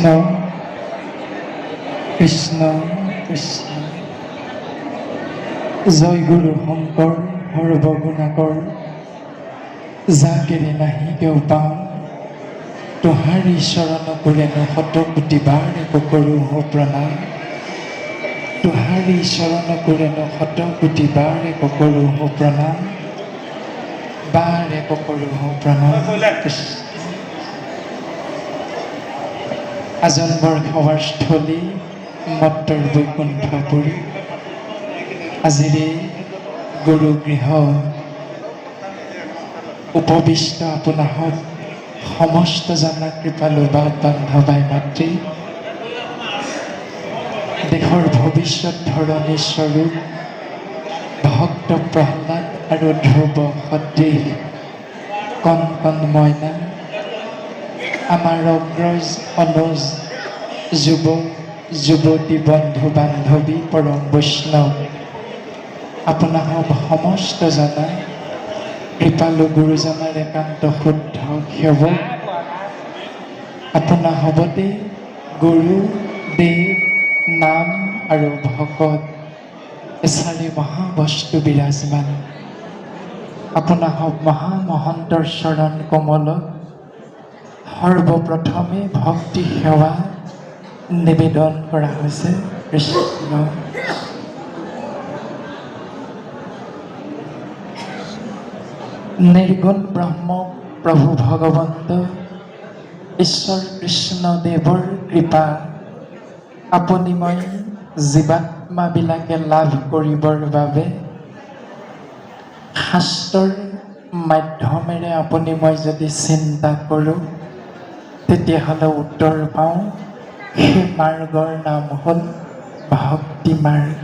কৃষ্ণ কৃষ্ণ কৃষ্ণ। জয় গুৰু শংকৰ সৰ্বগুণাকৰ, যাকেৰে নাহি কেউ পাওঁ, তোহাৰি চৰণ কোৰেনো শত কোটি বাৰ কৰোঁ প্ৰণাম। তোহাৰি চৰণ কোৰেনো শত কোটি বাৰ কৰোঁ প্ৰণাম, বাৰে কৰোঁ প্ৰণাম। কৃষ্ণ। আজন্মৰ সেৱাৰ স্থলী মত্তৰ বৈকুণ্ঠপুৰী আজিৰে গুৰুগৃহ উপবিষ্ট আপোনাসৱ সমস্ত জনা কৃপালু বাপ বান্ধৱাই মাতৃ, দেশৰ ভৱিষ্যত ধৰণী স্বৰূপ ভক্ত প্ৰহ্লাদ আৰু ধ্ৰুৱ সদৃশ কণ কণ মইনা, আমাৰ অগ্ৰজ অনুজ যুৱক যুৱতী বন্ধু বান্ধৱী পৰম বৈষ্ণৱ, আপোনাসৱ সমস্ত জনা কৃপালু গুৰুজনাৰ একান্ত শুদ্ধ সেৱক, আপোনাসৱতে গুৰু দেৱ নাম আৰু ভকত চাৰি মহাবস্তু বিৰাজমান। আপোনাসৱ মহামহন্তৰ চৰণ কমলত সৰ্বপ্ৰথমে ভক্তি সেৱা নিবেদন কৰা হৈছে। কৃষ্ণ। নিৰ্গুণ ব্ৰহ্ম প্ৰভু ভগৱন্ত ঈশ্বৰ কৃষ্ণদেৱৰ কৃপা আপুনি মই জীৱাত্মাবিলাকে লাভ কৰিবৰ বাবে শাস্ত্ৰৰ মাধ্যমেৰে আপুনি মই যদি চিন্তা কৰোঁ, তেতিয়াহ'লে উত্তৰ পাওঁ, সেই মাৰ্গৰ নাম হ'ল ভক্তি মাৰ্গ।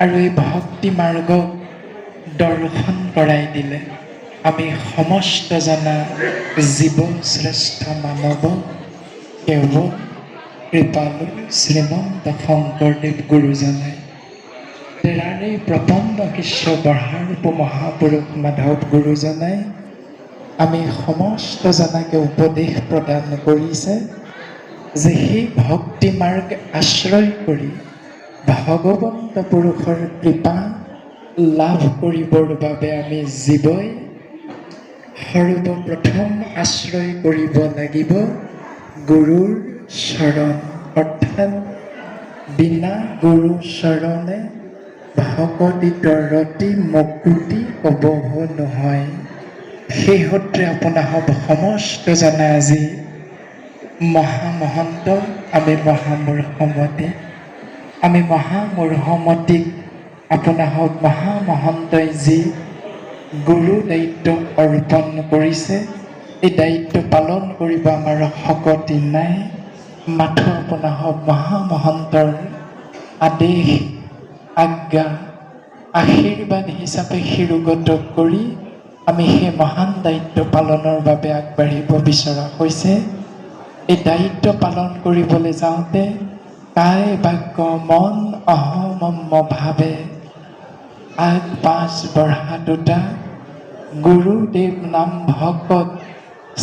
আৰু এই ভক্তি মাৰ্গক দৰ্শন কৰাই দিলে আমি সমস্ত জনা জীৱ শ্ৰেষ্ঠ মানৱ কেৱল কৃপালু শ্ৰীমন্ত শংকৰদেৱ গুৰুজনাই। তেৰাৰে প্ৰপন্ন শিষ্য বঢ়াৰূপ মহাপুৰুষ মাধৱ গুৰুজনাই আমি সমস্ত জনাকে উপদেশ প্ৰদান কৰিছে যে সেই ভক্তি মাৰ্গ আশ্ৰয় কৰি ভগৱন্ত পুৰুষৰ কৃপা লাভ কৰিবৰ বাবে আমি জীৱই সৰ্বপ্ৰথম আশ্ৰয় কৰিব লাগিব গুৰুৰ চৰণ। অৰ্থাৎ বিনা গুৰু চৰণে ভকতিত ৰতি মুকুতি কবহ নহয়। সেই সূত্ৰে আপোনাসৱ সমস্ত জনা আজি মহামহন্ত আমি মহামূৰ্খমতী, আমি মহামূৰ্খমতীক আপোনাসৱ মহামহন্তই যি গুৰু দায়িত্ব অৰ্পণ কৰিছে, এই দায়িত্ব পালন কৰিব আমাৰ শকতি নাই। মাথো আপোনাসৱ মহামহন্তৰ আদেশ আজ্ঞা আশীৰ্বাদ হিচাপে শিৰোগত কৰি আমি সেই মহান দায়িত্ব পালনৰ বাবে আগবাঢ়িব বিচৰা হৈছে। এই দায়িত্ব পালন কৰিবলৈ যাওঁতে কায় বাক্য মন অহমম্ম ভাৱে আগ পাঁচ বঢ়া দুটা গুৰুদেৱ নাম ভকত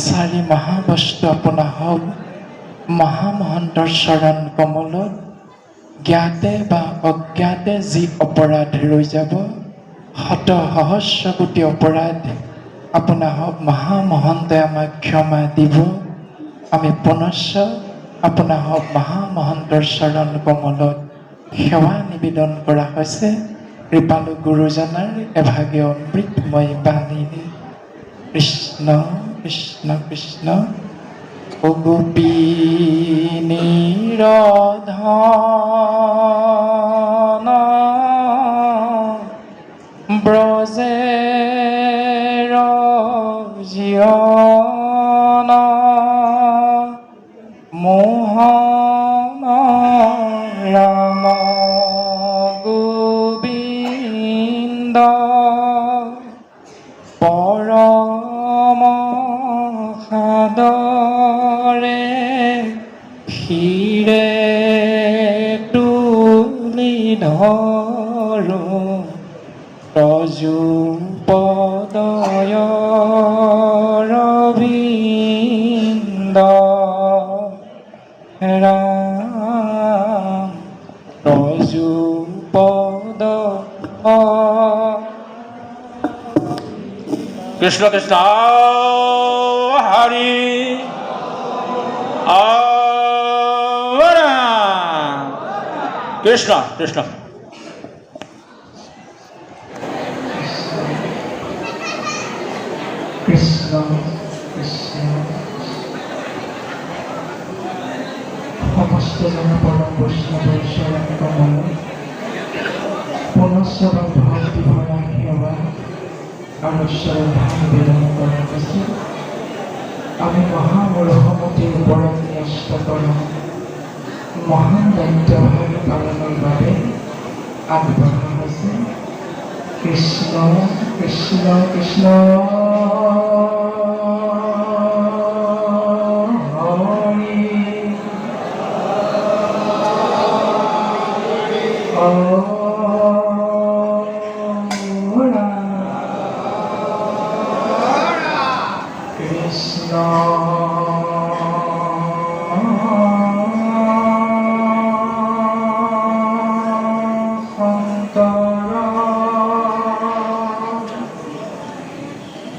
চাৰি মহাবস্তু আপোনাসৱ মহামহন্তৰ চৰণ কমলত জ্ঞাতে বা অজ্ঞাতে যি অপৰাধ ৰৈ যাব, শত সহস্ৰ কোটি অপৰাধ আপোনাসৱ মহামহন্তই আমাক ক্ষমা দিব। আমি পুনশ্চ আপোনাসৱ মহামহন্তৰ চৰণ কমলত সেৱা নিবেদন কৰা হৈছে কৃপালু গুৰুজনাৰ এভাগে অমৃতময় বাণীৰে। কৃষ্ণ কৃষ্ণ কৃষ্ণ। গোপিনীৰ ধন ব্ৰজেৰ জীয়ন মোহন ৰাম গোবিন্দ পৰম সাদৰে শিৰে তুলি ধৰো তযু পদয় অৰবিন্দ। ৰাম ৰজু পদ। কৃষ্ণ কৃষ্ণ হৰি কৃষ্ণ কৃষ্ণ। কৃষ্ণ কৃষ্ণ। সমস্ত জন পৰম বৈষ্ণৱৰ চৰণ কমল পুনশ্চৰণ ভক্তি ভৰা সেৱা আৰু শ্ৰদ্ধা নিবেদন কৰা হৈছে। আমি মহামূৰ্খমতিৰ ওপৰত ন্যস্ত কৰা মহান দায়িত্বভাৰ পালনৰ বাবে আগবঢ়া হৈছে। কৃষ্ণ কৃষ্ণ কৃষ্ণ হৰি কৃষ্ণ। শংকৰ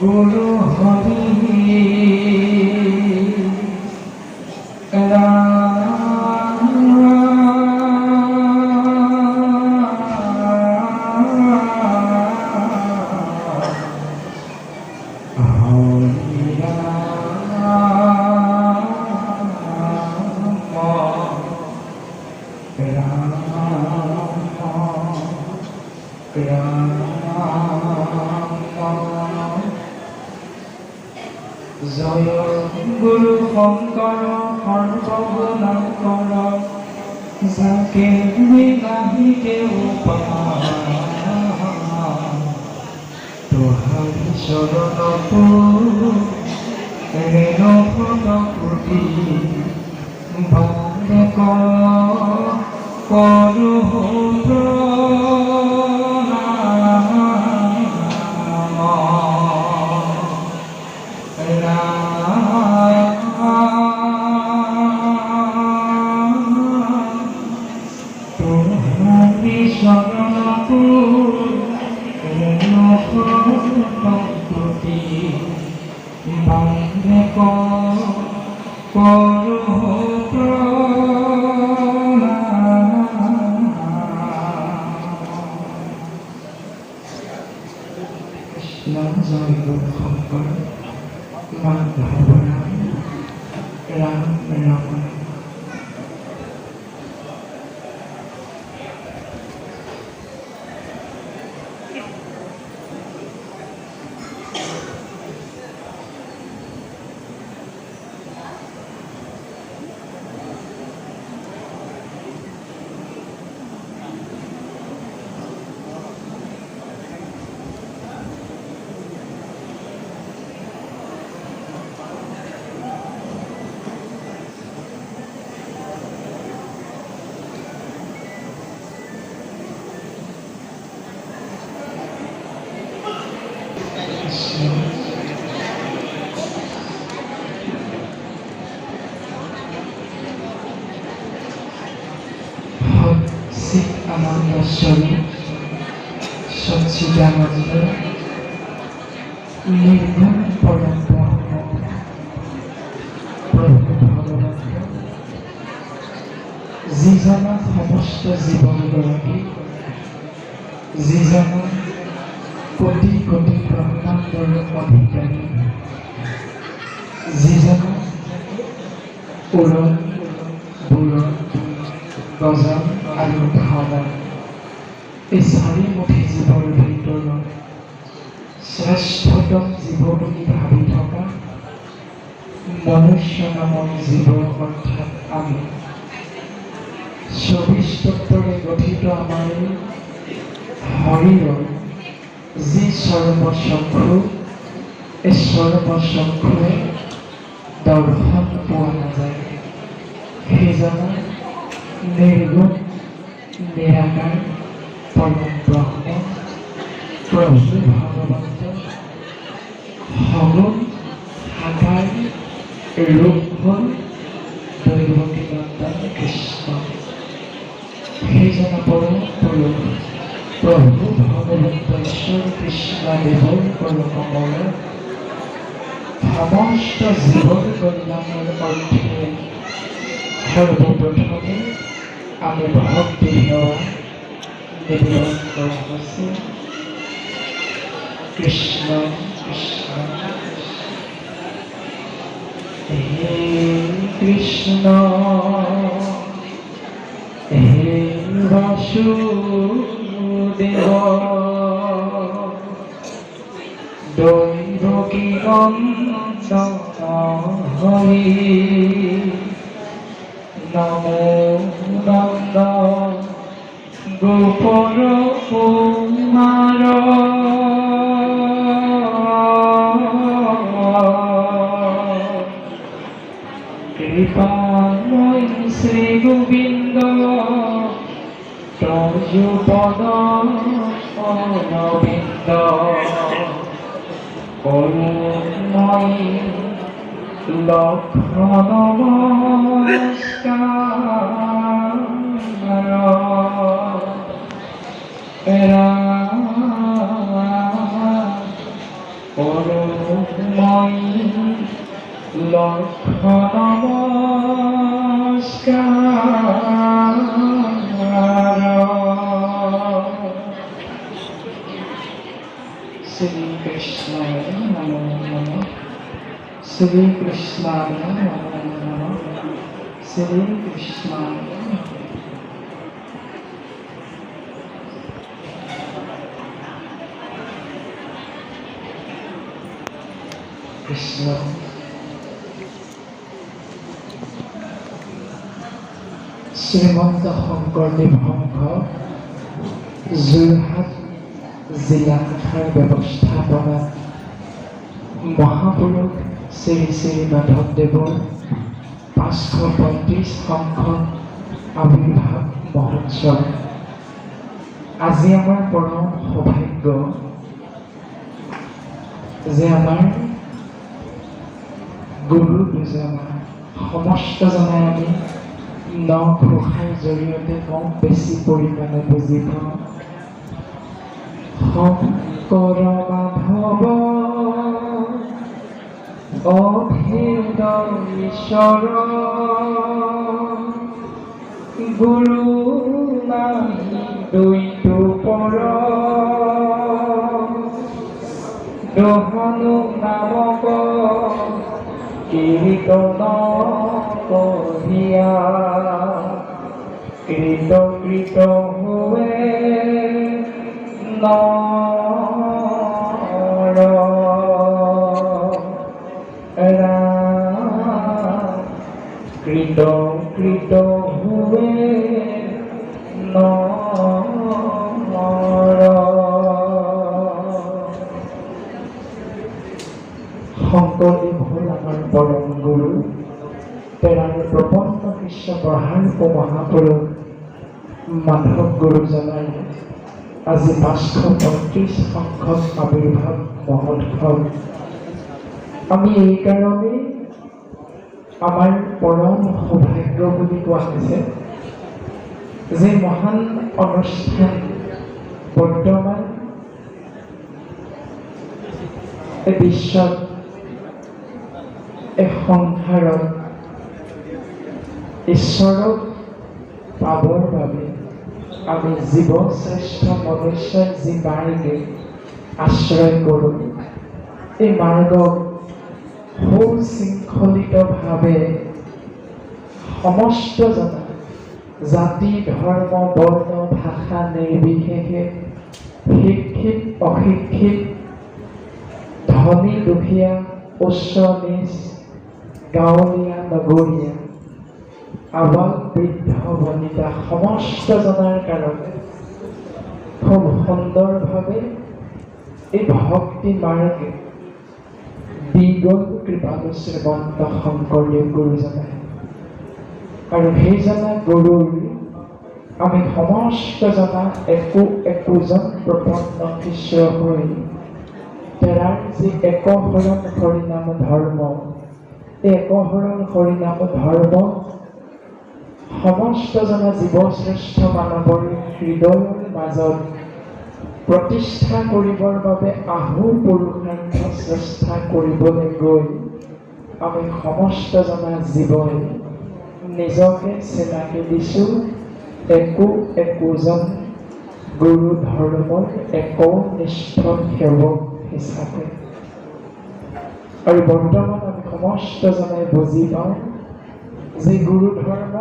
গুৰু হৰি ৰাম হৰি ৰাম ৰাম ৰাম। জয় গুৰু শংকৰ সৰ্বগুণাকৰ, যাকে নাহি কেউ তোহাৰি চৰণতো ৰেণ কোটি বাৰে কৰো প্ৰণাম। ৰাম তোহাৰি চৰণতো ৰেণ কোটি বাৰে কৰো প্ৰণাম। কৃষ্ণ। জয় গুৰু শংকৰ, মাধৱ ৰাম ৰাম ৰাম। কৃষ্ণ। সৎ চিত আনন্দ স্বৰূপ সচ্চিদানন্দ নিৰ্গুণ পৰম ব্ৰহ্ম প্ৰভু ভগৱন্ত, যিজনা সমস্ত জীৱৰ গৰাকী, যিজনা কোটি কোটি ব্ৰহ্মাণ্ডৰ অধিকাৰী, যিজনা উৰণ বুৰণ গজন আৰু ধমন এই চাৰিমুঠি জীৱৰ ভিতৰত শ্ৰেষ্ঠতম জীৱ বুলি ভাবি থকা মনুষ্য নামৰ জীৱ, অৰ্থাৎ আমি 24 তত্ত্বৰে গঠিত আমাৰ শৰীৰৰ যি চৰ্মচক্ষু, এই চৰ্মচক্ষুৱে দৰ্শন পোৱা নাযায়, সেইজনা নিৰ্গুণ নিৰাকাৰ পৰম ব্ৰহ্ম প্ৰভু ভগৱন্ত সগুণ সাকাৰ ৰূপ হ'ল দৈত্য। দৈৱকী নন্দন কৃষ্ণ। সেইজনা পৰম পুৰুষ প্ৰভু ভগৱন্ত ঈশ্বৰ কৃষ্ণ দেৱৰ কৰকমল সমস্ত জীৱৰ কল্যাণৰ অৰ্থে সৰ্বপ্ৰথমে আমি ভক্তি সেৱা নিবেদন কৰা হৈছে। কৃষ্ণ কৃষ্ণ। হে কৃষ্ণ, হে বাসুদেৱ, দৈৱকী নন্দন হৰি, নমো নন্দ গোপৰ কুমাৰ, কৃপাময় শ্ৰী গোবিন্দ তজ পদ অৰবিন্দ, করুণময় লক্ষ্য নমস্কার। রাম, করুণময় লক্ষ্য নমস্কার। শ্রী কৃষ্ণায় নমো নমঃ। শ্রী কৃষ্ণায় নমো নমঃ। শ্রী কৃষ্ণায় নমঃ। কৃষ্ণ। শ্ৰীমন্ত শংকৰদেৱ সংঘ যোৰহাট জিলা শাখাৰ ব্যৱস্থাপনাত মহাপুৰুষ শ্ৰী শ্ৰী মাধৱদেৱৰ 535 সংখ্যক আৱিৰ্ভাৱ মহোৎসৱ। আজি আমাৰ পৰম সৌভাগ্য যে আমাৰ গুৰু দুজনা সমস্ত জনাই আমি ন ঘোষাৰ জৰিয়তে কম বেছি পৰিমাণে বুজি পাওঁ। শংকৰ মাধৱ অভেদ ঈশ্বৰ, গুৰু নাহি দ্বৈত পৰ, দহনু নামক কীৰ্তন কহিয়া কৃত কৃত হোৱে নৰ। ৰাম, কৃত কৃত হোৱে নৰ। শংকৰদেৱ হ'ল আমাৰ পৰম গুৰু। তেৰাৰ প্ৰপন্ন শিষ্য বঢ়াৰূপ মহাপুৰুষ মাধৱ গুৰুজনাই আজি 535 সংখ্যক আৱিৰ্ভাৱ মহোৎসৱ। আমি এইকাৰণেই আমাৰ পৰম সৌভাগ্য বুলি কোৱা হৈছে যে মহান অনুষ্ঠান বৰ্তমান এই বিশ্বত, এই সংসাৰত ঈশ্বৰক পাবৰ বাবে আমি জীৱশ্ৰেষ্ঠ মনুষ্যই যি মাৰ্গে আশ্ৰয় কৰোঁ, এই মাৰ্গক সুশৃংখলিতভাৱে সমস্ত জনা জাতি ধৰ্ম বৰ্ণ ভাষা নিৰ্বিশেষে শিক্ষিত অশিক্ষিত ধনী দুখীয়া উচ্চ নীচ গাঁৱলীয়া নগৰীয়া আবাল বৃদ্ধ বনিতা সমস্ত জনাৰ কাৰণে খুব সুন্দৰভাৱে এই ভক্তি মাৰ্গে দি গ'ল কৃপালু শ্ৰীমন্ত শংকৰদেৱ গুৰুজনাই। আৰু সেইজনা গুৰুৰ আমি সমস্ত জনা একো একোজন প্ৰপন্ন শিষ্য হৈ তেৰাৰ যি একশৰণ হৰিনাম ধৰ্ম, এই একশৰণ হৰিনাম ধৰ্ম সমস্তজনা জীৱশ্ৰেষ্ঠ মানৱৰ হৃদয়ৰ মাজত প্ৰতিষ্ঠা কৰিবৰ বাবে আহো পুৰুষাৰ্থ চেষ্টা কৰিবলৈ গৈ আমি সমস্তজনা জীৱই নিজকে চিনাকি দিছোঁ একো একোজন গুৰু ধৰ্মৰ একনিষ্ঠ সেৱক হিচাপে। আৰু বৰ্তমান আমি সমস্তজনাই বুজি পাওঁ যে গুৰু ধৰ্ম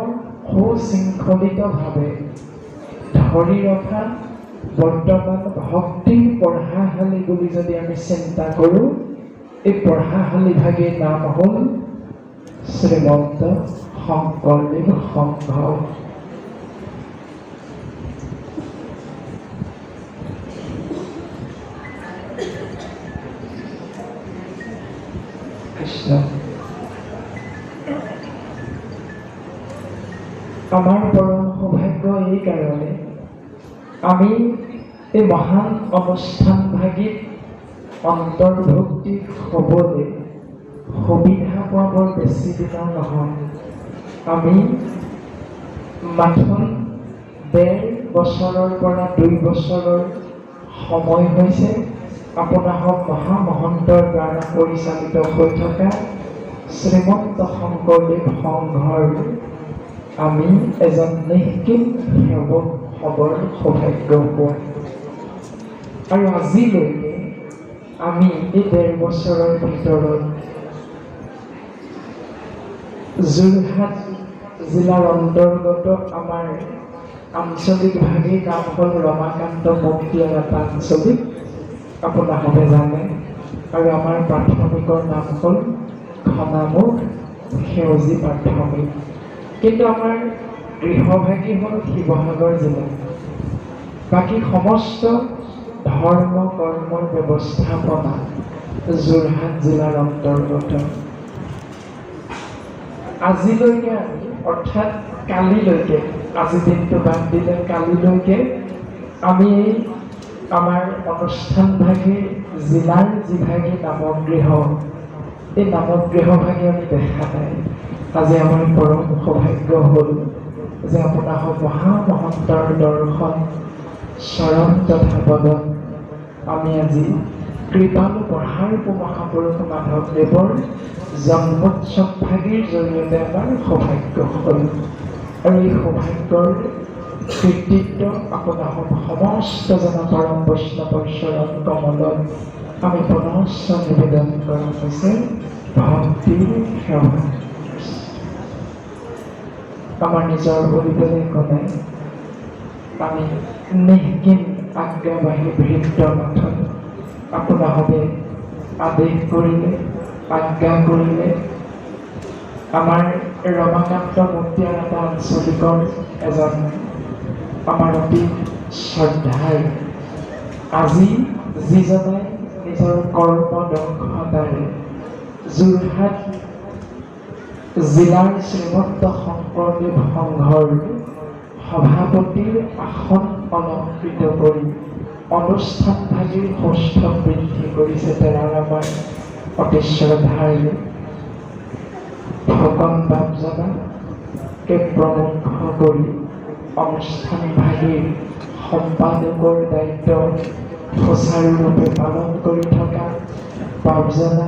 সুশৃংখলিতভাৱে ধৰি ৰখা বৰ্তমান ভক্তিৰ পঢ়াশালী বুলি যদি আমি চিন্তা কৰোঁ, এই পঢ়াশালী ভাগিৰ নাম হ'ল শ্ৰীমন্ত শংকৰদেৱ সংঘ। কৃষ্ণ। আমাৰ পৰম সৌভাগ্য এই কাৰণে আমি এই মহান অনুষ্ঠান ভাগিত অন্তৰ্ভুক্তি হ'বলৈ সুবিধা পোৱা বৰ বেছি দিনৰ নহয়। আমি মাথোন 1.5 বছৰৰ পৰা 2 বছৰৰ সময় হৈছে আপোনাসৱ মহামহন্তৰ দ্বাৰা পৰিচালিত হৈ থকা শ্ৰীমন্ত শংকৰদেৱ সংঘৰ আমি এজন নিষ্কিন সেৱক হ'বৰ সৌভাগ্য পোৱা। আৰু আজিলৈকে আমি এই 1.5 বছৰৰ ভিতৰত যোৰহাট জিলাৰ অন্তৰ্গত আমাৰ আঞ্চলিক ভাগিৰ নাম হ'ল ৰমাকান্ত মুক্তিয়াৰ এটা আঞ্চলিক, আপোনাসৱে জানে। আৰু আমাৰ প্ৰাথমিকৰ নাম হ'ল খনামুখ সেউজী প্ৰাথমিক। কিন্তু আমাৰ গৃহভাগী হ'ল শিৱসাগৰ জিলা। বাকী সমস্ত ধৰ্ম কৰ্মৰ ব্যৱস্থাপনা যোৰহাট জিলাৰ অন্তৰ্গত। আজিলৈকে আমি অৰ্থাৎ কালিলৈকে, আজি দিনটো বাদ দিলে কালিলৈকে আমি এই আমাৰ অনুষ্ঠানভাগীৰ জিলাৰ যিভাগী নামগৃহ, এই নামগৃহভাগী আমি দেখা নাই। আজি আমাৰ পৰম সৌভাগ্য হ'ল যে আপোনাসৱ মহামহন্তৰ দৰ্শন চৰণ তথা বদন আমি আজি কৃপালু পঢ়াৰূপ মহাপুৰুষ মাধৱদেৱৰ জন্মোৎসৱ ভাগিৰ জৰিয়তে আমাৰ সৌভাগ্য হ'ল। আৰু এই সৌভাগ্যৰ কৃতিত্ব আপোনাসৱ সমস্তজন পৰম বৈষ্ণৱৰ চৰণ কমলত আমি পুনশ্চ নিবেদন কৰা হৈছে ভক্তিৰ সেৱা। আমাৰ নিজৰ বুলিবলৈ একো নাই, আমি নিষ্কিন আজ্ঞাবাহী ভৃত্য মাথোন। আপোনাসৱে আদেশ কৰিলে, আজ্ঞা কৰিলে আমাৰ ৰমাকান্ত মুক্তিয়াৰ এটা আঞ্চলিকৰ এজন আমাৰ অতি শ্ৰদ্ধাৰ, আজি যিজনে নিজৰ কৰ্ম দক্ষতাৰে যোৰহাট জিলাৰ শ্ৰীমন্ত শংকৰদেৱ সংঘৰ সভাপতিৰ আসন অলংকৃত কৰি অনুষ্ঠানভাগিৰ সৌষ্ঠৱ বৃদ্ধি কৰিছে, তেওঁৰ আমাৰ অতি শ্ৰদ্ধাৰ ফুকন বাপজনাকে প্ৰমুখ কৰি অনুষ্ঠানভাগিৰ সম্পাদকৰ দায়িত্ব সুচাৰুৰূপে পালন কৰি থকা বাপজনা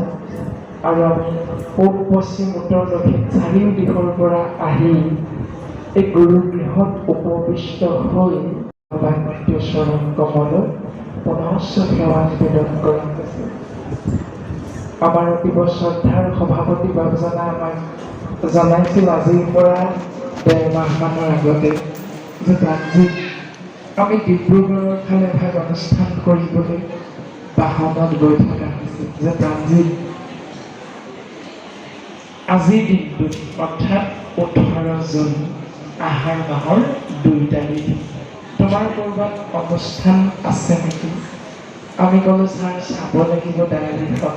আৰু আমি পূব পশ্চিম উত্তৰ দক্ষিণ চাৰিও দিশৰ পৰা আহি এই গুৰুগৃহত উপবিষ্ট হৈ বাক্য চৰণ কমলত পুনশ্চ সেৱা নিবেদন কৰা হৈছে। আমাৰ অতীৱ শ্ৰদ্ধাৰ সভাপতি বাপজনা আমাক জনাইছিল আজিৰ পৰা 1.5 মাহমানৰ আগতে যে প্ৰাণজিত, আমি ডিব্ৰুগড়ৰ ফালে ভাগ অনুষ্ঠান কৰিবলৈ বাহনত গৈ থকা হৈছিল যে প্ৰাণজিত, আজিৰ দিনটোত অৰ্থাৎ 18 জুন আহাৰ মাহৰ 2 তাৰিখ তোমাৰ ক'ৰবাত অনুষ্ঠান আছে নেকি? আমি ক'লোঁ ছাৰ চাব লাগিব ডায়েৰীখন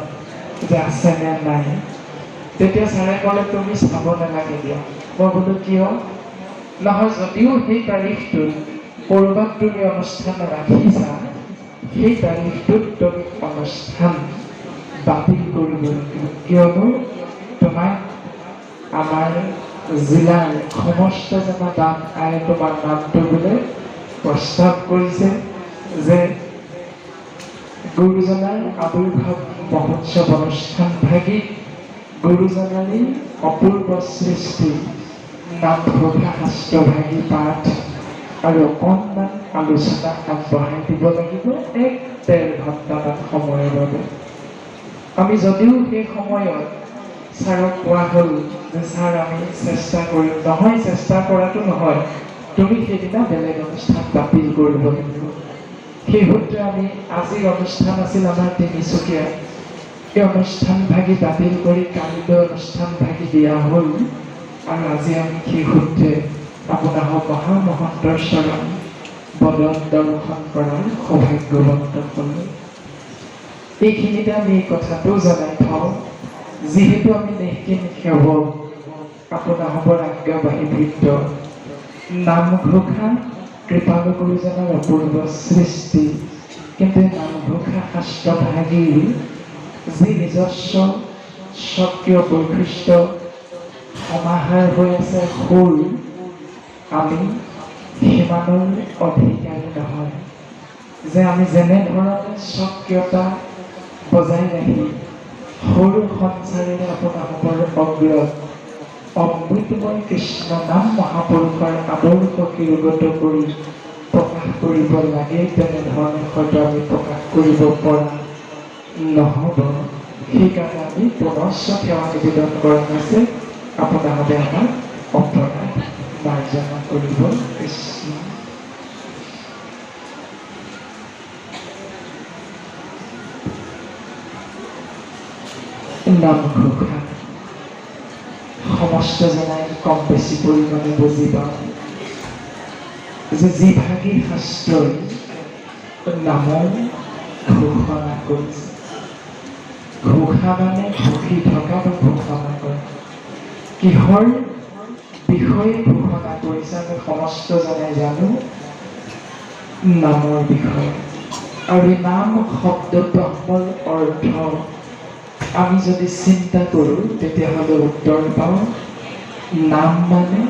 যে আছে নে নাই। তেতিয়া ছাৰে ক'লে তুমি চাব নালাগে দিয়া। মই বোলো কিয়? নহয়, যদিও সেই তাৰিখটোত ক'ৰবাত তুমি অনুষ্ঠান ৰাখিছা, সেই তাৰিখটোত তুমি অনুষ্ঠান বাতিল কৰিব লাগিব, কিয়নো তোমাক আমাৰ জিলাৰ সমস্ত জনা বাপ আই তোমাৰ নামটো বোলে প্ৰস্তাৱ কৰিছে যে গুৰুজনাৰ আৱিৰ্ভাৱ মহোৎসৱ অনুষ্ঠান ভাগি গুৰুজনাৰী অপূৰ্ব সৃষ্টি নামঘোষা শাস্ত্ৰভাগী পাঠ আৰু অকণমান আলোচনা আগবঢ়াই দিব লাগিব 1-1.5 ঘণ্টামান সময়ৰ বাবে। আমি যদিও সেই সময়ত ছাৰক কোৱা হ'ল যে ছাৰ আমি চেষ্টা কৰিম, নহয় চেষ্টা কৰাটো নহয়, তুমি সেইদিনা বেলেগ অনুষ্ঠান বাতিল কৰিব লাগিব। সেই সূত্ৰে আমি আজিৰ অনুষ্ঠান আছিল আমাৰ তিনিচুকীয়া, এই অনুষ্ঠান ভাগি বাতিল কৰি কালিলৈ অনুষ্ঠান ভাগি দিয়া হ'ল। আৰু আজি আমি সেই সূত্ৰে আপোনাৰ মহামহন্তৰ চৰণ বদন দৰ্শন কৰাৰ সৌভাগ্যৱন্ত হ'লোঁ। এইখিনিতে আমি এই কথাটো জনাই থওঁ, যিহেতু আমি নিষ্কিন সেৱক আপোনাসৱৰ আজ্ঞাবাহী ভৃত্য, নামঘোষা কৃপালু গুৰুজনাৰ অপূৰ্ব সৃষ্টি, কিন্তু এই নামঘোষা শাস্ত্ৰভাগীৰ যি নিজস্ব স্বকীয় বৈশিষ্ট্য সমাহাৰ হৈ আছে সুৰ, আমি সিমানৰ অধিকাৰী নহয় যে আমি যেনেধৰণে স্বকীয়তা বজাই ৰাখি সৰু সঞ্চাৰেৰে আপোনাসৱৰ অগ্ৰত অমৃতময় কৃষ্ণ নাম মহাপুৰুষৰ আদৰ্শ শিৰোগত কৰি প্ৰকাশ কৰিব লাগে, তেনেধৰণে হয়তো আমি প্ৰকাশ কৰিব পৰা নহ'ব। সেইকাৰণে আমি পুনশ্চ সেৱা নিবেদন কৰা হৈছে, আপোনাসৱে আমাক অপৰাধ মাৰ্জনা কৰিব। কৃষ্ণ। নামঘোষা সমস্ত জনাই কম বেছি পৰিমাণে বুজি পাওঁ যে যিভাগী শাস্ত্ৰই নামৰ ঘোষণা কৰিছে, ঘোষা মানে ঘোষি থকা বা ঘোষণা কৰা, কিহৰ বিষয়ে ঘোষণা কৰিছে আমি সমস্ত জনাই জানো, নামৰ বিষয়ে। আৰু এই নাম শব্দ ব্ৰহ্মৰ অৰ্থ আমি যদি চিন্তা কৰোঁ তেতিয়াহ'লে উত্তৰ পাওঁ, নাম মানে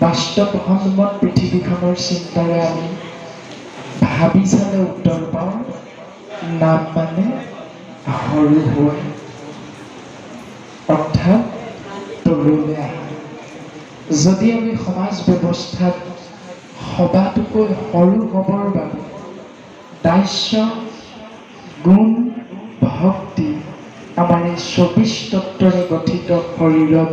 বাস্তৱ সন্মত পৃথিৱীখনৰ চিন্তাৰে আমি ভাবি চালে উত্তৰ পাওঁ, নাম মানে সৰু হোৱা, অৰ্থাৎ তললৈ আহা। যদি আমি সমাজ ব্যৱস্থাত সবাতোকৈ সৰু হ'বৰ বাবে দাস্য গুণ ভক্তি আমাৰ এই 24 তত্ত্বৰে গঠিত শৰীৰত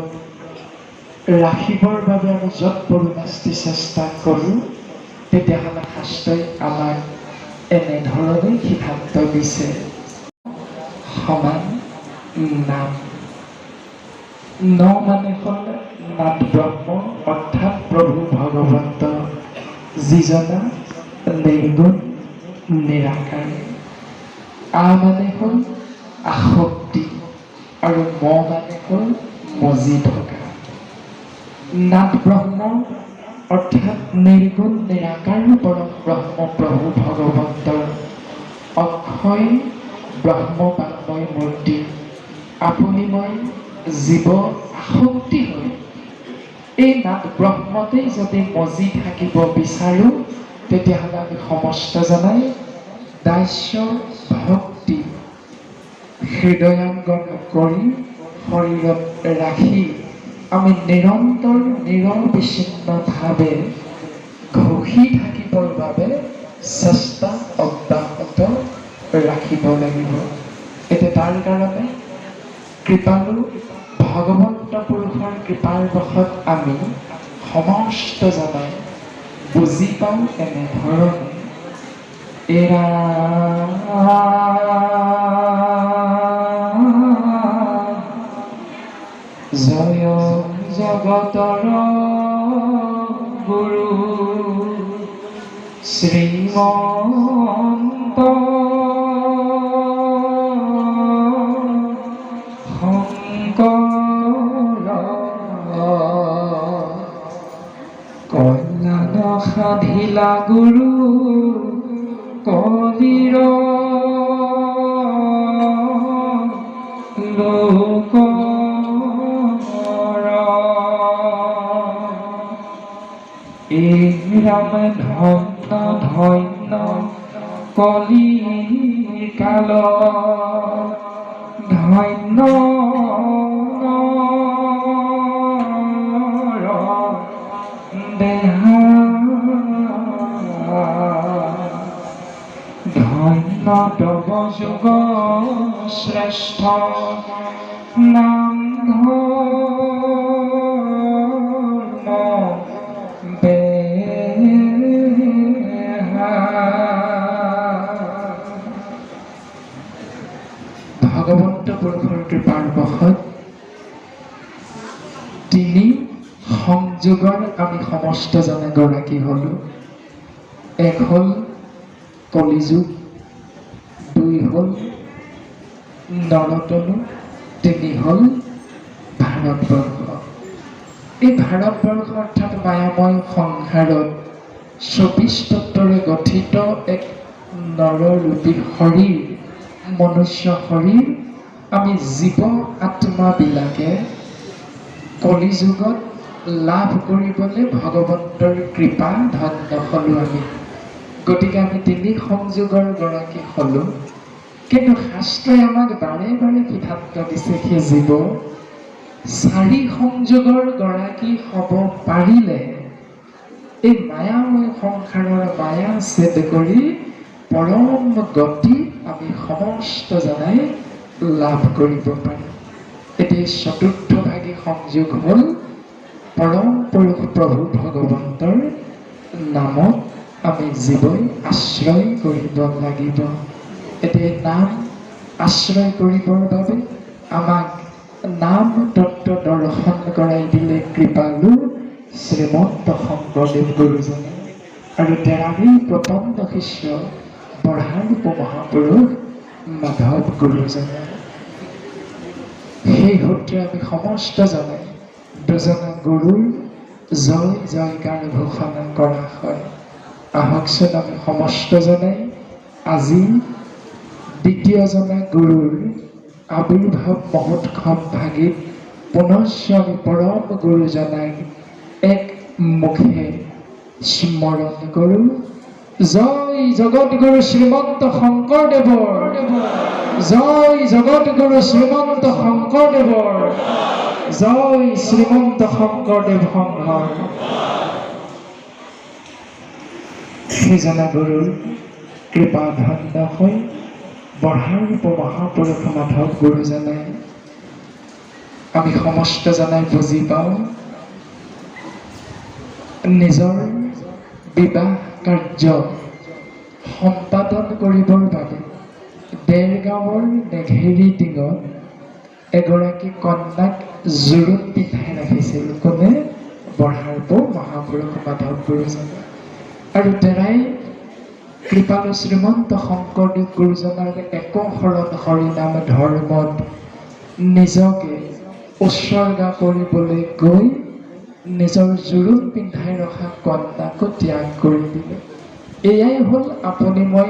ৰাখিবৰ বাবে আমি য'ত পৰোনাস্তি চেষ্টা কৰোঁ, তেতিয়াহ'লে শাস্ত্ৰই আমাক এনেধৰণে সিদ্ধান্ত দিছে, সমান নাম। ন মানে হ'ল নাদ ব্ৰহ্ম, অৰ্থাৎ প্ৰভু ভগৱন্ত, যিজনা নিৰ্গুণ নিৰাকাৰ। আ মানে হ'ল আসক্তি আৰু ম মানে হ'ল মজি থকা। নাদ ব্ৰহ্ম অৰ্থাৎ নিৰ্গুণ নিৰাকাৰ পৰম ব্ৰহ্ম প্ৰভু ভগৱন্তৰ অক্ষয় ব্ৰহ্ম বান্ময় মূৰ্তি। আপুনি মই জীৱ আসক্তি হৈ এই নাদ ব্ৰহ্মতেই যদি মজি থাকিব বিচাৰোঁ, তেতিয়াহ'লে আমি সমস্ত জনাই দাস্য ভক্তি হৃদয়াঙ্গন কৰি শৰীৰত ৰাখি আমি নিৰন্তৰ নিৰবিচ্ছিন্নভাৱে ঘোষি থাকিবৰ বাবে চেষ্টা অব্যাহত ৰাখিব লাগিব। এতিয়া তাৰ কাৰণে কৃপালু ভগৱন্ত পুৰুষৰ কৃপাৰ বশত আমি সমস্ত জনাই বুজি পাওঁ এনেধৰণে, এৰা জয় জগতৰ গুৰু শ্ৰীমন্ত শংকৰ, কল্যাণ সাধিলা গুৰু কলিৰ লোকৰ। এই ৰাম, ধন্য ধন্য কলি কাল, ধন্য নৰ দেহা, ধন্য তব যুগ শ্ৰেষ্ঠ নাম ধৰ্ম বেহা। ভগৱন্ত পুৰুষৰ কৃপাৰ বশত তিনি সংযোগৰ আমি সমস্ত জনে গৰাকী হলো। এক হ'ল কলিযুগ, দুই হ'ল নৰতনু, তিনি হ'ল ভাৰতবৰ্ষ। এই ভাৰতবৰ্ষ অৰ্থাৎ মায়াময় সংসাৰত 24 তত্ত্বৰে গঠিত এক নৰৰূপী শৰীৰ, মনুষ্য শৰীৰ, আমি জীৱ আত্মাবিলাকে কলিযুগত লাভ কৰিবলৈ ভগৱন্তৰ কৃপা ধন্য হলো আমি। গতিকে আমি তিনি সংযোগৰ গৰাকী হলো। কিন্তু শাস্ত্ৰই আমাক বাৰে বাৰে সিদ্ধান্ত দিছে, সেই জীৱ চাৰি সংযোগৰ গৰাকী হ'ব পাৰিলে এই মায়াময় সংসাৰৰ মায়া ছেদ কৰি পৰম গতি আমি সমস্ত জনাই লাভ কৰিব পাৰিম। এতিয়া চতুৰ্থ ভাগী সংযোগ হ'ল পৰম পুৰুষ প্ৰভু ভগৱন্তৰ নামত আমি জীৱই আশ্ৰয় কৰিব লাগিব। এতিয়া নাম আশ্ৰয় কৰিবৰ বাবে আমাক নাম তত্ত্ব দৰ্শন কৰাই দিলে কৃপালু শ্ৰীমন্ত শংকৰদেৱ গুৰুজনে আৰু তেৰাৰেই প্ৰপন্ন শিষ্য বঢ়াৰূপ মহাপুৰুষ মাধৱ গুৰুজনে। সেই সূত্ৰে আমি সমস্ত জনে দুজনা গুৰুৰ জয় জয়কাৰ ঘোষণা কৰা হয়। আহকচোন, আমি সমস্ত জনে আজি দ্বিতীয়জনা গুৰুৰ আৱিৰ্ভাৱ মহোৎসৱ ভাগিত পুনশ্চ আমি পৰম গুৰুজনাক এক মুখে স্মৰণ কৰোঁ। জয় জগতগুৰু শ্ৰীমন্ত শংকৰদেৱৰ জয়, জগতগুৰু শ্ৰীমন্ত শংকৰদেৱৰ জয়, শ্ৰীমন্ত শংকৰদেৱ সংঘৰ। সেইজনা গুৰুৰ কৃপা ধন্য হৈ বঢ়াৰূপ মহাপুৰুষ মাধৱ গুৰুজনাই আমি সমস্ত জনাই বুজি পাওঁ, নিজৰ বিবাহ কাৰ্য সম্পাদন কৰিবৰ বাবে দেৰগাঁৱৰ নেঘেৰি টিঙত এগৰাকী কন্যাক জোৰোণ পিন্ধাই ৰাখিছিল। কোনে? বঢ়াৰূপ মহাপুৰুষ মাধৱ গুৰুজনে। আৰু তেৰাই কৃপালু শ্ৰীমন্ত শংকৰদেৱ গুৰুজনাৰ একশৰণ হৰিনাম ধৰ্মত নিজকে উৎসৰ্গা কৰিবলৈ গৈ নিজৰ জোৰোণ পিন্ধাই ৰখা কন্যাকো ত্যাগ কৰি দিলে। এয়াই হ'ল আপুনি মই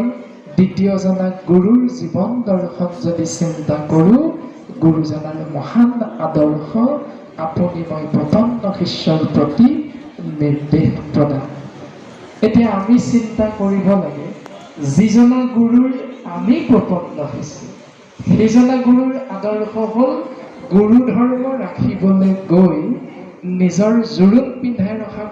দ্বিতীয়জনা গুৰুৰ জীৱন দৰ্শন যদি চিন্তা কৰোঁ, গুৰুজনাৰ মহান আদৰ্শ আপুনি মই প্ৰপন্ন শিষ্যৰ প্ৰতি নিৰ্দেশ প্ৰদান। এতিয়া আমি চিন্তা কৰিব লাগে, যিজনা গুৰুৰ আমি প্ৰপন্ন শিষ্য, সেইজনা গুৰুৰ আদৰ্শ হ'ল গুৰু ধৰ্ম ৰাখিবলৈ গৈ নিজৰ জোৰোণ পিন্ধাই ৰখা